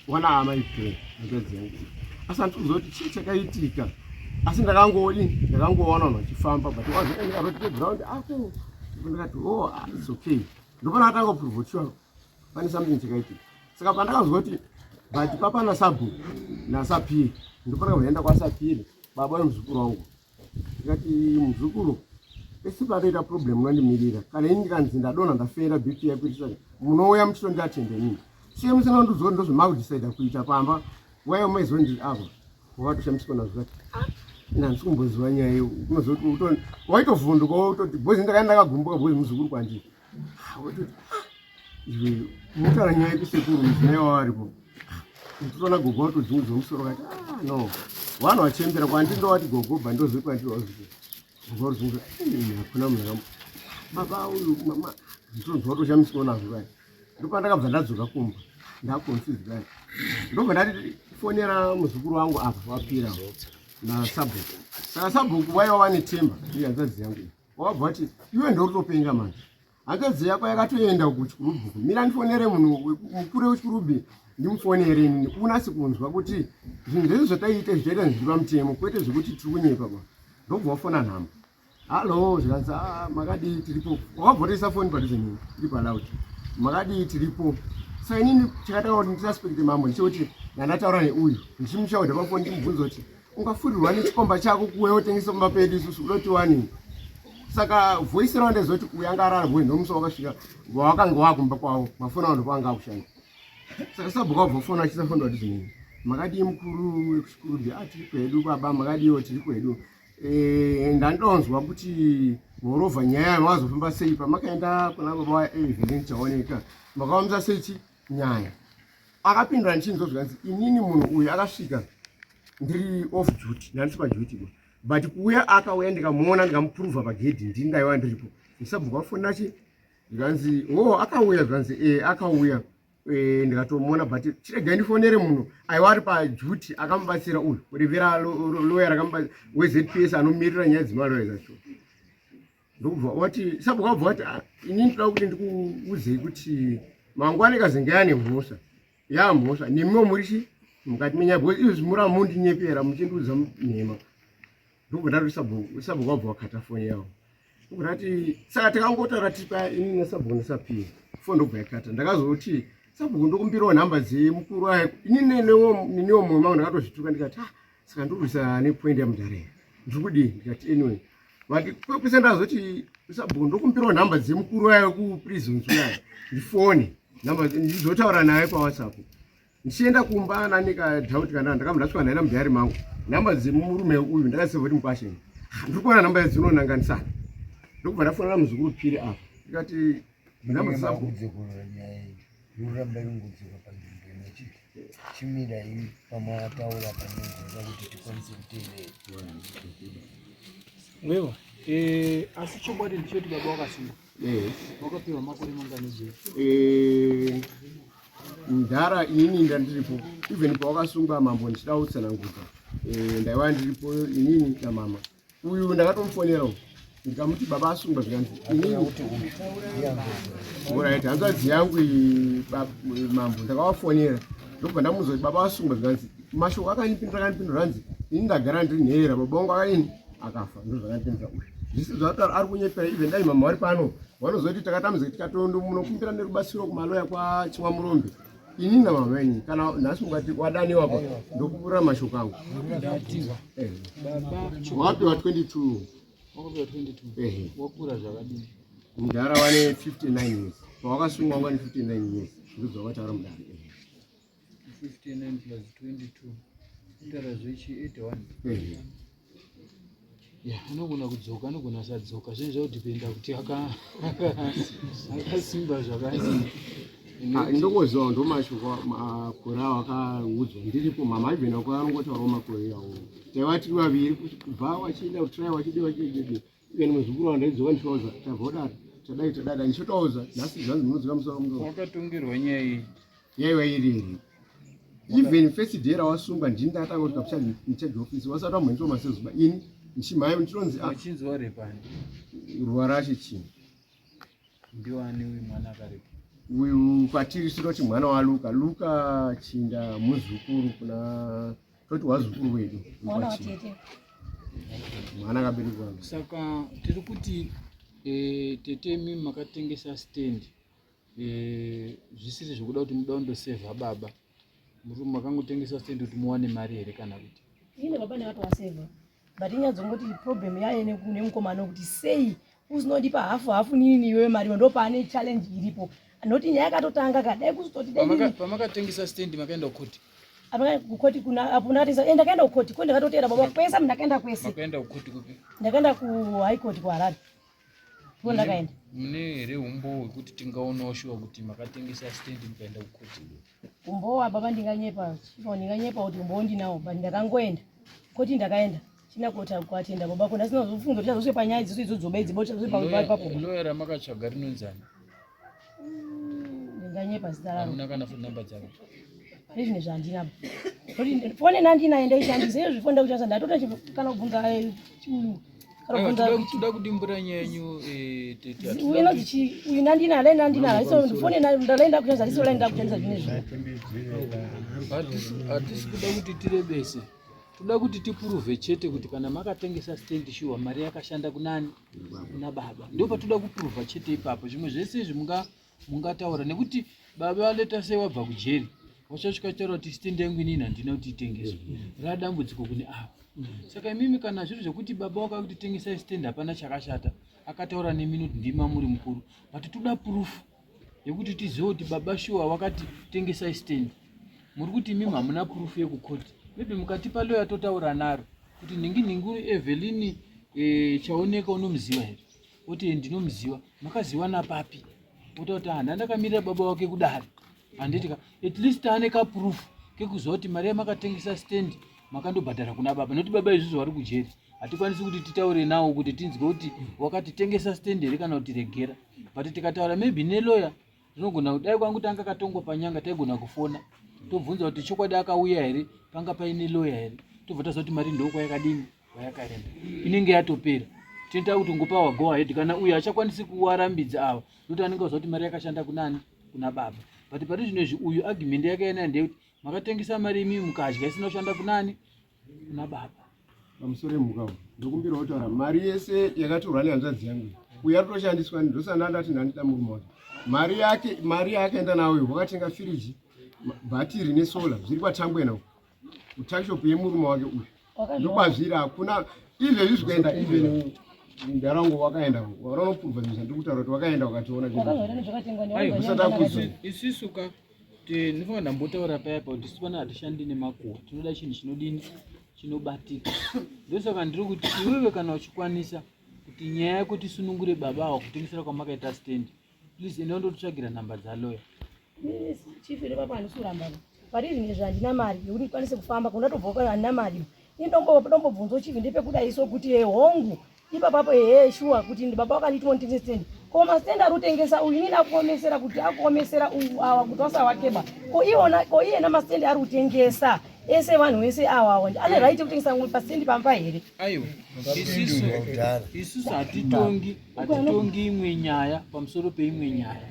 wana amai pre hanzvadzi yangu asi handikuziva kuti chii chakaitika asi ndakangodi ndakangoona vanhu vachifamba but wazoendarotiground apo ndikati oh ah, its okay ndopana atanga kuprovhotiwa pane something chakaitika saka pandakanzwa kuti but papana sabhuku nasapiri ndopana kuenda kwasapiri baba wemuzukuru wangu ndikati muzukuru pese patoita problem unondimirira kana ini ndikanzi ndadonha ndafeela bp yakuitisa munouya muchitondiatende inini Sei musina kundiudza kuti ndozvamakudecida kuita pamba? Why maiziva ndiri apa? Wakatoshamiswa nazvo kati ah, ini handisi kumboziva nyaya iyo. Unozoti waitovhunduka wototi bhozi ndakaenda ndakagumbuka bhozi muzukuru kwandiri. Ah, wototi ah, iwe unotaura nyaya yepi sekuru mudzimai wavo aripo. Nditoona gogo watodzungudza musoro kati ah no. Vanhu vachembera kwandiri ndovati gogo bva ndozoti kwandiri wazukuru. Hakuna munhu akamu baba uyu mama ndinonzwa kutoshamiswa nazvo kani ndopandakabva ndadzoka kumba ndaconfused kani ndobva ndatifonera muzukuru wangu apa wapira nasabhuku saka sabhuku vaiva vane temba iyo hanzvadzi yangu wakabva vati iwe ndoritopenga manje Hanzvadzi yako yakatoenda kuchikurubhi. Mira ndifonere munhu mukuru wechikurubi ndimufonere inini unase kunzwa kuti zvinhu zvese zvataiita zvichaita zviri pamutemo kwete zvekuti tiri kunyepa ba. Ndobva wafona nhamba. Hallo zvikanzi ah, makadii tiripo. Wakabva watoisa foni padhuze neni iri paloud. Makadii tiripo. Saka inini chakatanga kuti ndisuspecte mambo ndichekuti ndandataura neuyu ndichimushaudha pafoni ndimubvunza kuti ungafurirwa nechikomba chako kuuya wotengesa pamba pedu isusu uda kuti wanei saka voice ravo ndezoti uyu anga arara voice ndomusi wakasvika wawakanga wakumba kwavo mafoni avo ndopaanga akushanda saka sabhuku wabva foni achisa foni wati zvinini makadii mukuru wekuchikurubhi ah tiri kwedu baba makadiiwo tiri kwedu eh, ndandonzwa kuti morovha nyaya yamazofamba sei pamakaenda kuna baba waevelin chaoneka makaomesa sei chi nyaya akapindura ndichinzwa zvikanzi inini munhu uyu akasvika ndiri off duty ndandisi paduty ba but kuuya akauya ndikamuona ndikamuprova pagedhi ndini ndaiva ndiripo ndisabva kwafonera chi zvikanzi o oh, akauya zvikanzi e eh, akauya eh, ndikatomuona but chiregai ndifonere munhu aiwa ari paduty akamubatsira uyu kurevera loya rakamubatsira wezps anomirira nyaya dzemaloya dzacho ndokubva wati sabhuku wabva wati ah, ini ndinoda kuti ndikuudzei kuti mangwana ikazenge yane mhosva yamhosva nemiwo muri chi mukati menyaya because izvi mura mundinyepera muchindiudza nhema ndokubva ndati sabhuku sabhuku wabva wakata foni yavo ndokubva ndati saka tikangotaura tipa ini nasabhuku nasapiye foni ndokubva yakata ndakazoti sabhuku ndokumbirawo nhamba dzemukuru aye ini neniwo mumwe mangu ndakatozvituka ndikati ah saka ndokurwisa nepoint yamudhara here ndiri kudii ndikati anyway but kwese ndazoti sabhuku ndokumbirawo nhamba dzemukuru wayo kuprisons uyayo ndifone nhamba ndizotaura naye pawhatsapp ndichienda kumba nanika doubt kana ndakabva ndasvika naye namudhayari mangu nhamba dzemurume uyu ndakaseva kuti mukwasheni ah, ndiri kuona nhamba dzinonanganisana ndokubva ndafonera muzukuru piri apa ndikati nhamba dzesabhuku Ruramba ringodzoka panzvimbo imwe chete. Chimirai pamataura panonzwika kuti tikwanise kuteerera. Wewa, eh, asi chokwadi ndichoti baba wakasungwa. Eh. Wakapiwa makore mangani jeri? Eh, mdhara inini ndandiripo even pawakasungwa mambo ndichida kutsanangudza eh, ndaiva ndiripo inini namama uyu ndakatomufonera uyu ndikamuti baba asungwa zvikanzi inini hanzvadzi yangu mambo ndakavafonera ndokubva ndamuudza kuti baba asungwa zvikanzi mashoko akanipindura akanipindura hanzi ini ndagara ndiri nherera baba wangu akadini akafa ndozvakanipindura uyu zvisi zvataura ari kunyepera even dai mama vari pano vanozoti takatambudzika tikatomunokumbira nerubatsiro kumaloya kwachimwamurombe ini namama venyu kana nhasi ungati wadaniwa pa ndokupurira mashoko angu eh. wakapiwa 22 wakapiwa 22 wakura zvakadini mudhara wane 59 years pawakasungwa wanga ne 59 years ndozvawakataura mudhara 59 plus 22 kutaura zvechi 81 ya anogona kudzoka anogona asadzoka zvinhu zvakudhipenda kuti akasimba zvakadii ah, ndokoziva ndomashoko makore awo akaudzwa ndiripo mama even ako anongotaurawo makore awo taiva tiri vaviri kubva wachienda kutry wachidi wachidii even muzukuru wangu ndaidzoka ndichivaudza tabva kudaro tadai tadada ndichotoudza nhasi zvanzi munodzika musoro wakatongerwa nyaya iyi yaiva iri here even first day rawasungwa ndini ndakatanga kusvika kucharge office wasati wamboendeswa masezuba ini ndichimhanya ndinonzi ah, achinzi warepani ruwa racho chii ndiwani uyu mwana akarepa uyu kwatiri tinoti mwana waluka luka chinda muzukuru kuna toti wazukuru wedu mwana akaberekwa saka tiri kuti eh, tete imi makatengesa stand Eh, zvisiri zvekuda kuti muda kundosevha baba muri makangotengesa stand kuti muwane mari here kana kuti ine baba ndakatowasevha but inyaya dzongoti problem yaye nemukomana kuti sei Uzinondipa hafu hafu nini iwewe mari ndo pane challenge iripo. Noti nyaya yakatotanga ka dai kuzototi dai nini. Pamakatengesa stand makaenda kukoti. Apaka kukoti kuna apo ndakatengesa eh ndakaenda kukoti ko ndakatoteera baba kwese ndakaenda kwese. Makaenda kukoti kupi? Ndakaenda ku High Court ku Harare. Ko ndakaenda. Mune here umbowo hwekuti tingaonawo shuwa kuti makatengesa stand mukaenda kukoti? Umbowo baba ndinganyepa, chifa ndinganyepa kuti umbowo ndinawo but ndakangoenda. Koti ndakaenda. China kota kwatenda baba ko ndasina kuzofunga kuti chazoswe panyaya dziso idzo dzoba idzi bocha zoswe pa ipapo. Lawyer ramakatsvaga rinonzani? Ndinganyepa zita raro. Hamuna kana phone number dzavo. Pane zvinhu zvandina. Fone nandinayo ndaishandisa iyo zvifoni ndakushandisa ndatota kana kubvunza eh, uyu. Kana kubvunza toda kudimbura nyaya yenyu eh, tete. Uyu inonzi chi uyu nandina lai nandina iso fone ndalai ndakushandisa iso lai ndakushandisa zvinezvi. Hatisi kuda kuti tirebese. Toda kuti tipuruve chete kuti kana makatengesa stand shuwa mari yakashanda kunani? Kuna baba. Ndipo patoda kupuruva chete ipapo. Zvimwe zvese izvi munga mungataura nekuti baba leta sei wabva kujeri wachasvika taura kuti stand yangu inini handina kuti itengeswe. Radambudziko kune ava. Saka imimi kana zviri zvekuti baba wakakuti tengesai stand hapana chakashata akataura nemi noti ndima muri mukuru but toda proof yekuti tizive kuti baba shuwa wakati tengesai stand muri kuti imimi hamuna proof yekukoti maybe mukatipa lawyer totaura naro kuti nhingi nhingi Evelyn e, chaoneka unomuziva here oti ndinomuziva makaziwana papi otaura kuti handa ndakamirira baba wake kudare handiti ka at least ane kaproof kekuziva kuti mari yamakatengesa stand makandobhadhara kuna baba nokuti baba izvozvo vari kujeri hatikwanisi kuti titaure nawo kuti tinzwe kuti wakati tengesa stand here kana kuti regera but tikataura maybe neloya tinogona kudai kwangu tanga katongwa panyanga taigona kufona tobvunza kuti chokwadi akauya here panga paine loya here tobva taziva kuti mari ndokwayakadini kwayakaenda inenge yatopera tinoita kuti ngopa go ahead kana uyo achakwanisi kuwarambidza ava nokuti anenge aziva kuti mari yakashanda kunani kuna baba but pari zvino izvi uyu argument yake yanayo ndeyekuti makatengesa mari imii mukadya isina kushanda kunani kuna baba pamusoro yemhuka ndokumbira kutaura mari yese yakatorwa nehanzvadzi yangu uyo ari kutoshandiswa ndosana ndati ndandida murume wake mari yake mari yaakaenda nayo wakatenga firiji bhatiri nesola zviri kwatangwena uko kutakshop yemurume wake uyu ndokwazviri hakuna izvezvi zvikuenda even ndarangu wakaenda vanoprova zvinhu zvandiri kutaura kuti wakaenda wakatoona usada kuzo isisu ka ndinofanira ndambotaura paya pa kuti sipana hatishandi nemakuhwa tinoda chinhu chinodini chinobatika ndosaka ndiri kuti iwewe kana uchikwanisa kuti nyaya yako tisunungure baba awa kutengesera kwamakaita stand please enda undotsvagira nhamba dzaloya chief ndo papa handisi kuramba pari izvi nezvi handina mari yekuti ndikwanise kufamba kundatobva handina mari indombobvunzwa chief ndepekudai so kuti hongu ipapapo ehe shuwa kuti baba wakandituma nditengese stand ko mastand ari kutengesa uyu inini akuomesera kuti akuomesera uyu awa kuti wasawakeba ko iwona ko iyena mastand ari kutengesa ese vanhu vese awa awa ane right yekutengesa pastand pamba here aiwa isusu hatitongi hatitongi imwe nyaya pamusoro peimwe nyaya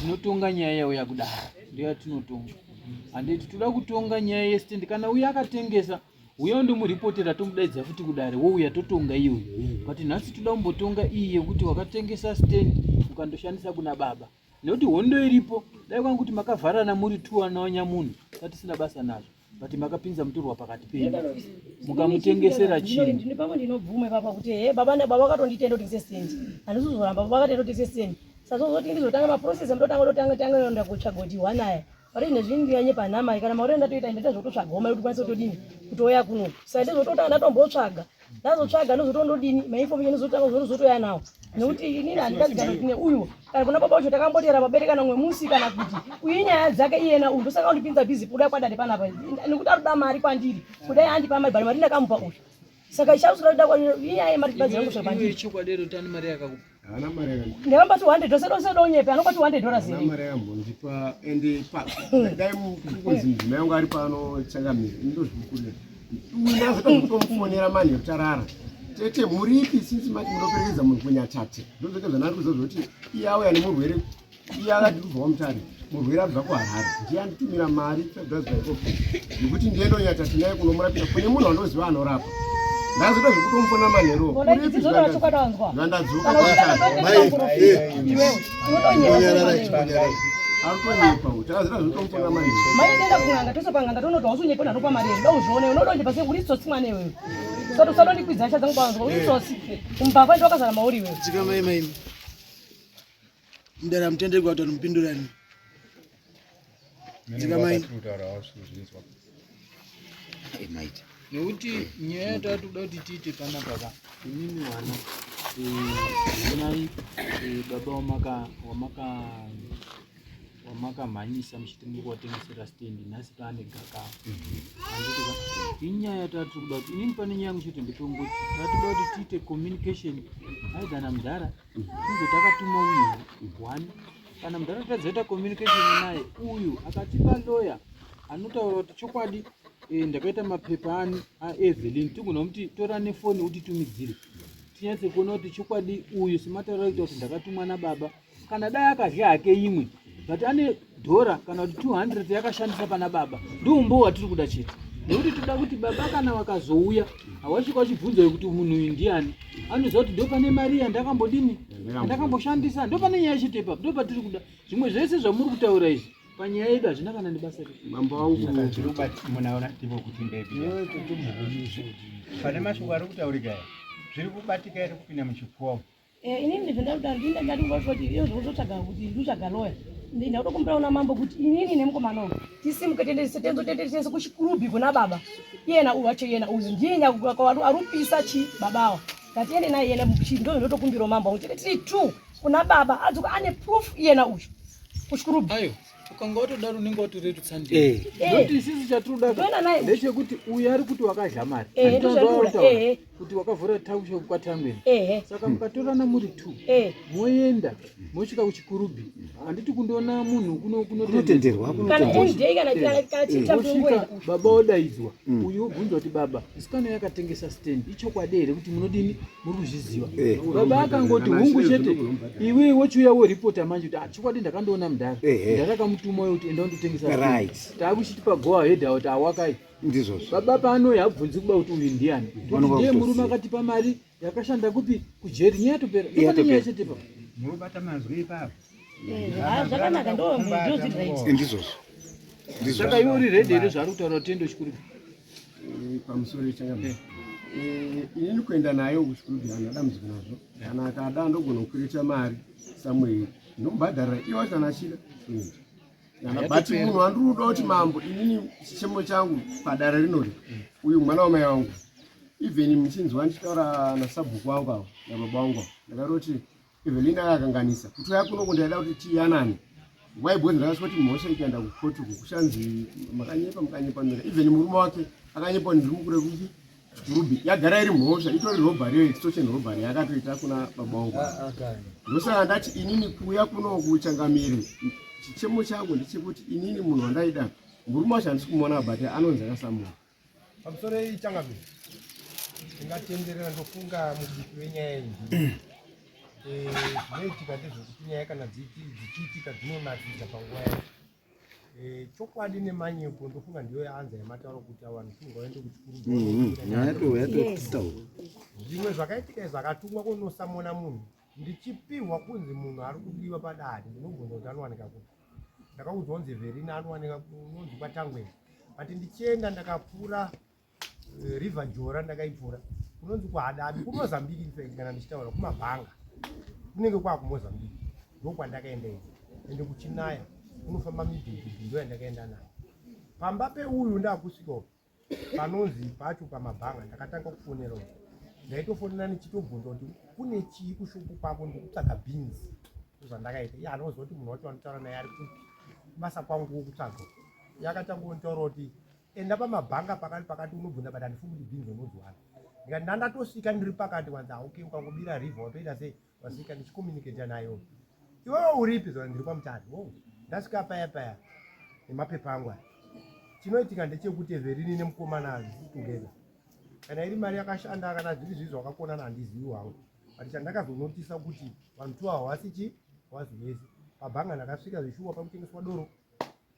tinotonga nyaya yauya kudaro ndiyo yatinotonga handiti toda kutonga nyaya yestand kana uyo akatengesa uya undomuripotera tomudaidza futi kudare wouya totonga iyoyo but nhasi toda kumbotonga iyi yekuti wakatengesa stand ukandoshandisa kuna baba nekuti hondo iripo dai kwangu kuti makavharana muri two ana munhu tatisina basa nazvo but makapinza mutorwa pakati penyu mukamutengesera chinhu pamwe ndinobvuma ipapa kuti he baba baba vakatonditenda kuti ndise stand handisi kuzoramba baba vakatenda kuti ndise stand sazozoti ndizotanga maprocess ndotanga ndotanga tanga nda kutsvaga kuti one aya pari nezvinhu ndinyanyepa nhama kana maure ndatoita ndaita zvototsvaga mari kuti kwanise kutodini kutouya kuno saka ndizototanga ndatombotsvaga ndazotsvaga ndozotondodini mainformation ndozotanga zvotozotoya nawo nekuti inini handikazigana kuti neuyu kana kuna baba wacho takambotera pabere kana umwe musi kana kuti uyu inyaya dzake iyena uyu ndosaka undipinza bhizi kuda kwadare panapa nekuti arikuda mari kwandiri kudai andipa mari bhari mari ndakamupa uyu saka ichausira kuda inyaya yemari tibazi yangu svaka pandiri chokwadi ero tani mari yakakupa haana mari yakandipa ndakamba 200 dollars dose donyepe anopa 200 dollars haana mari yakambondipa ende dai kunzi mudzimai wangu ari pano changamire ndozvikukurira uyu ndazota kutomufonera manheru tarara tete muripi since mati munoperekedza munhu kunyatate ndozveke zvanari kuziva zvekuti iye auya nemurwere iye akati kubva kwamutare murwere abva kuharare ndiye anditumira mari february yekuti ndiende kunyatate naye kunomurapisa kune munhu wandoziva anorapa ndazoita zvekutomufona manheru zvandadzoka. Aritonyepa uyu. Takazira zvinotomufona manje. Mai denda kun'anga tose pan'anga tonoti hausi unyepa ndanopa mari here dauzvione unoda unyepa sei uri tsotsi mwana iwewe. Usati usadondikwidza hasha dzangu pavanzwa uri tsotsi. Umbavha ndiwe wakazara mauri iwewe. Dzika mai mai. Mdara mutenderi kuti mupindurani. Dzika mai. Maita. Nekuti nyaya yatatoda kuti tiite panapa ka imimi wana honai baba wamaka wamaka wamakamhanyisa muchiti muri kuvatengesera stendi nhasi paane gakava handiti ka inyaya yatiri kuda kuti inini pane nyaya yangu chete ndetongoti tatoda kuti tiite communication either namudhara tinzo takatuma uyu one kana mudhara tadzoita communication naye uyu akatipa lawyer anotaura kuti chokwadi ndakaita mapepa ani aEvelyn tigona kuti tora nefoni utitumidzire tinyatse kuona kuti chokwadi uyu sematauriro aita kuti ndakatumwa nababa kana dai akadya hake imwe but ane dhora kana kuti 200 yakashandisa pana baba ndiumbo watiri kuda chete nekuti toda kuti baba kana vakazouya hawasvika vachibvunza kuti munhu uyu ndiani anoziva kuti ndo pane mari yandakambodini yandakamboshandisa ndo pane nyaya chete ipapo ndo patiri kuda zvimwe zvese zvamuri kutaura izvi panyaya yedu hazvina kana nebasa rese. Mambo wangu munaona ndipo kuti mbebi pane mashoko ari kutaurika aya zviri kubatika here kupinda muchipfuwa umu? Inini ndibve ndati iyo zvokutotsvaga kuti ndikutsvaga loya ndakutokumbira una mambo kuti inini nemukomana uyu tisimuke tiendese tese kuchikurubhi kuna baba iyena uyu wacho iyena uyu ndiye arupisa chi babawa ngatiende naye iyena ndo ndotokumbirawo mambo wangu tete tiri two kuna baba adzoka ane proof iyena uyu kuchikurubhi ayo ukanga watodaro unenge watorerutsa ndii nekuti isusu chatinoda Toenda naye. ndechekuti uyu ari kuti wakadya mari Eh, Handiti ndozvandinoda, wataura eh. kuti wakavhura townshop kwaTangweni ehe saka mukatorana muri two eh moenda mosvika kuchikurubhi handiti kundoona munhu Kunotenderwa, kana any day kana kana kana chiita Mosvika mtongoenda baba odaidzwa uyu wobvunzwa kuti baba musikana yakatengesa stand ichokwadi here kuti munodini muri kuzviziva baba akangoti hungu chete iwe wochiuya woripota manje kuti "Ah, chokwadi ndakandoona mudhara mudhara akamutuma uyo kuti enda undotengesa stand." Taakuchitipa go ahead kuti awakai Ndizvozvo. Baba paanouya habvunzi kuba kuti uyu ndiani kuti Vanonga ndiye murume kutoziva. akatipa mari yakashanda kupi kujeri nyaya yatopera ndopane nyaya chete ipapo. Munobata manzwi ipapo. Zvakanaka ndo ndo zviri right. Ndizvozvo. Saka iwe uri ready here zvaari kutaura kuti tiende kuchikurubhi? Pamusoro yechangamire inini kuenda nayo kuchikurubhi handina dambudziko nazvo kana akada ndogona kukwereta mari somewhere ndomubhadharira iye wacho kana achida toenda kana but munhu wandiri kuda kuti mambo inini chichemo changu padare rinori uyu mwana wamai vangu even muchinzwa ndichitaura nasabhuku wangu avo nababa vangu avo ndakaroti Evelyn akakanganisa kuti uya kuno ndaida kuti tiyanane why because ndakasvika kuti mhosva ikaenda kukoti uku kushanzi makanyepa makanyepa nera even murume wake akanyepa ndiri mukure kupi Chikurubi yagara iri mhosva itori robbery iyo extortion robbery yakatoita kuna baba vangu ndosaka ndati inini kuuya kuno kuchangamire chichemo changu ndechekuti inini munhu wandaida murume wacho handisi kumuona but anonzi akasamura Pamusoro iyi changamire, ndingatenderera ndofunga mubiki wenyaya iyi. Zvinoitika ndezvekuti nyaya kana dzichiitika dzinonakidza panguva yacho. Chokwadi nemanyepo ndofunga ndiyo yaanza yamataura kuti ava vanhu funga vaende kuchikuru. Nyaya yatotaura. Zvimwe zvakaitika izvi akatumwa kunosamona munhu ndichipihwa kunzi munhu ari kudiwa padare ndinobvunza kuti anowanika kupi. Ndakaudzwa kunzi Verina anowanika kunonzi kwaTangweni. But ndichienda ndakapfuura River Jora ndakaipfuura kunonzi kuHadabi kuMozambique in fact kana ndichitaura kumabhanga kunenge kwakuMozambique ndokwandakaenda ini ende kuchinaya kunofamba mibhidhibhi ndo yandakaenda nayo pamba peuyu ndakusvika uku panonzi pacho pamabhanga ndakatanga kufonera uku ndaitofonera ndichitobvunza kuti kune chii kushopu kwako ndikutsvaga beans ndozvandakaita iye anoziva kuti munhu wacho anotaura naye ari kupi kubasa kwangu wokutsvaga yakatanga kuntaura kuti enda pamabhanga pakati pakati unobvunza but handifungi kuti beans unodziwana ndikati ndandatosvika ndiri pakati wanzi okay ukangobira river watoita sei wasvika ndichicommunicata nayo iwewe uripi zva ndiri kwamutare oh ndasvika paya paya nemapepa angu aya chinoitika ndechekuti Everini nemukomana hazvisi together kana iri mari yakashanda kana zviri zviri zvakakonana handizivi hangu but chandakazonotisa kuti vanhu two havasi chi havasi vese pabhanga ndakasvika zvishuwa pakutengeswa doro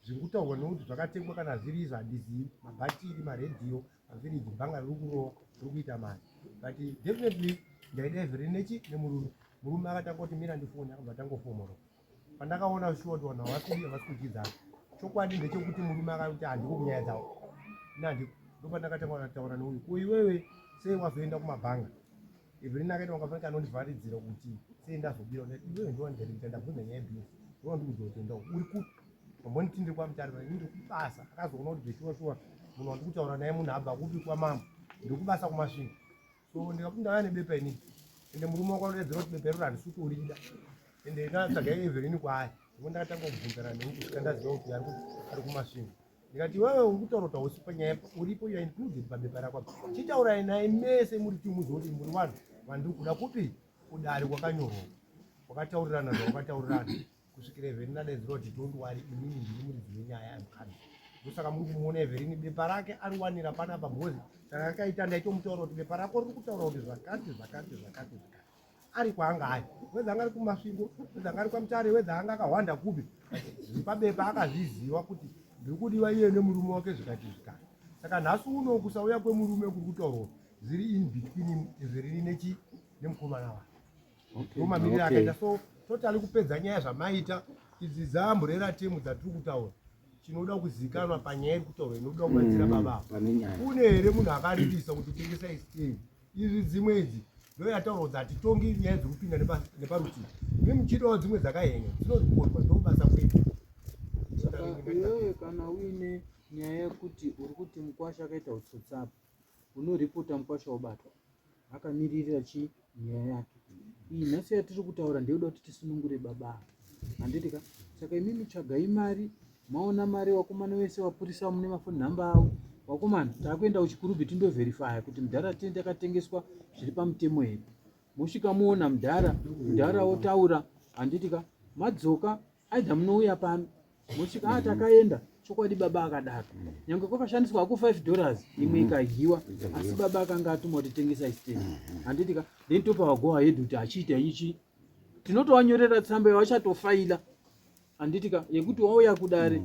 zviri kutaurwa nekuti zvakatengwa kana zviri izvo handizivi mabhatiri maredhiyo mafiriji bhanga riri kurova riri kuita mari but definitely ndaida Everini nechi nemurume murume akatanga kuti mira ndifoni akabva tangofomoro Pandakaona shuwa kuti vanhu havasi havasi kudyidzana. Chokwadi ndechekuti murume akati handiko kunyaya dzavo. Ini handiko. Ndopandakatanga kutaura neuyu. Ko iwewe sei wazoenda kumabhanga? Evelyn akaita kunga fanike anondivharidzira kuti sei ndazobira. Ndati iwewe ndiwe wandidirector ndabvunza nyaya yebhizi. Ndiwe wandikuudza kuti enda uri kupi? Wambonditi ndiri kwaMutare ini ndiri kubasa. Akazoona kuti zveshuwa shuwa munhu wandiri kutaura naye munhu abva kupi kwamambo. Ndiri kubasa kuMasvingo. So ndikakuti ndauya nebepa inini. Ende murume wako anodaidzira kuti bepa iroro handisi kutorida. Ende ndatsvaga Evelyn kwaari. Ndipo ndakatanga kubvunzana newe kusvika ndaziva kuti ari kuMasvingo. Ndikati iwewe uri kutaura kuti hausi panyaya uripo you are included pabepa rako apa. Chitaurai naye mese muri two muzive kuti muri vanhu vandiri kuda kupi kudare kwakanyorwa wakataurirana zvawakataurirana kusvikira Evelyn adaidzira kuti don't worry inini ndiri muridzi wenyaya I'm coming. Ndosaka muri kumuona Evelyn bepa rake ariwanira panapa because chakakaita ndaitomutaura kuti bepa rako riri kutaura kuti zvakati zvakati zvakati zvakati ari kwaanga ari wedza anga ari kumasvingo wedza anga ari kwamutare wedza anga akahwanda kupi zviri pabepa akazviziva kuti ndiri kudiwa iye nemurume wake zvikati zvikati saka nhasi uno kusauya kwemurume kuri kutaurwa zviri in between zvirini nechi nemukomana wake ndomamiriro akaita so totally kupedza nyaya zvamaita idzi dzamburera temu dzatiri kutaura chinoda kuzikanwa panyaya iri kutaurwa inoda kubatsira baba kune here munhu akaripisa kuti tengesa isteni izvi dzimwe idzi ndoyataurwa kuti hatitongi nyaya dzekupinda neparutivi mi muchidawo dzimwe dzakahenya dzinorikodwa ndokubasa kwedu. Saka iwewe kana uine nyaya yekuti uri kuti mukwasha akaita utsotsi apa unoripota mukwasha wobatwa akamiririra chi nyaya yake iyi nhasi yatiri kutaura ndeyekuda kuti tisunungure baba ava handiti ka saka imimi tsvagai mari maona mari wakomana wese wapurisa mune mafoni nhamba avo wakomana takuenda kuchikurubhi tindovherifaya kuti mudhara tende akatengeswa zviri pamutemo here mosvika muona mudhara mudhara otaura handiti ka madzoka aidha munouya pano mosvika a takaenda chokwadi baba akadaro nyange kwakashandiswa hako 5 dollars imwe ikadyiwa asi baba akanga atuma kuti tengesa isiteni handiti ka then topa vago ahead kuti achiita ichi tinotovanyorera tsamba yavachatofaila handiti ka yekuti wauya kudare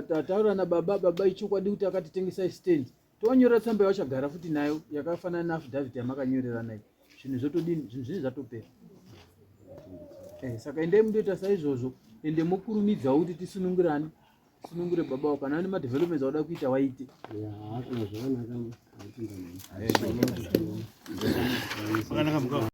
tataura nababa baba ichokwadi kuti akatitengesa stand tovanyorera tsamba yavachagara futi nayo yakafanana neafidavhiti yamakanyorerana iyi zvinhu zvotodini zvinhu zvine zvatopera eh, saka endai mundoita saizvozvo ende mokurumidzawo kuti tisunungurane tisunungure baba wako kana vane madevelopments auda kuita waite Yeah,